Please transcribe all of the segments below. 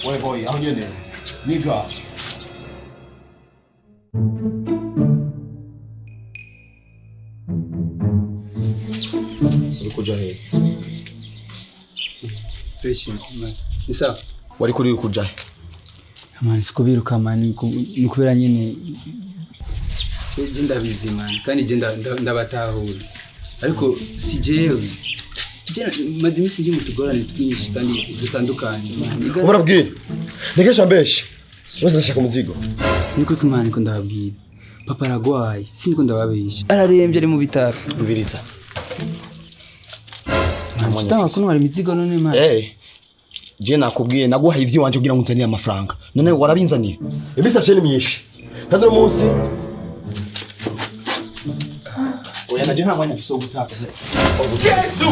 We boy, aho nyene. Niga. Uri kuja he? Fresh man. Ni sawa. Wari kuri uri kuja he? Man, sikubiruka man, ni kubera nyene je ndabizi man, kandi je ndabatahura. Ariko si jewe. Je maze iminsi ndi mu tugorane twinshi kandi dutandukanye man. Urabwira. Nikesha mbeshe. Wese ndashaka umuzigo. Niko ko Imana niko ndababwira. Papa aragwaye, siniko ndababesha. Ararembye ari mu bitaro. Mviriza. Tutanga kuntwara imizigo none man. Eh. Je nakubwiye naguhaye ivyo wanje kugira ngo unzanire amafaranga. None warabinzaniye? Ibisa ni myinshi. Kandi uno munsi Oya naje nta mwanya mfise wo gutakaza. Yesu!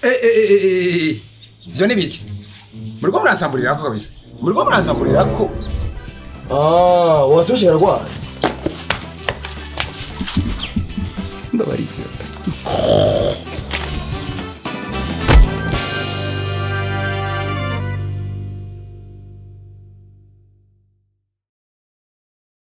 Eh eh eh eh eh. Ivyo ni biki? Muriko muransamburirako kabisa. Muriko muransamburirako. Ah, watoshe aragwaye. Mbabarira.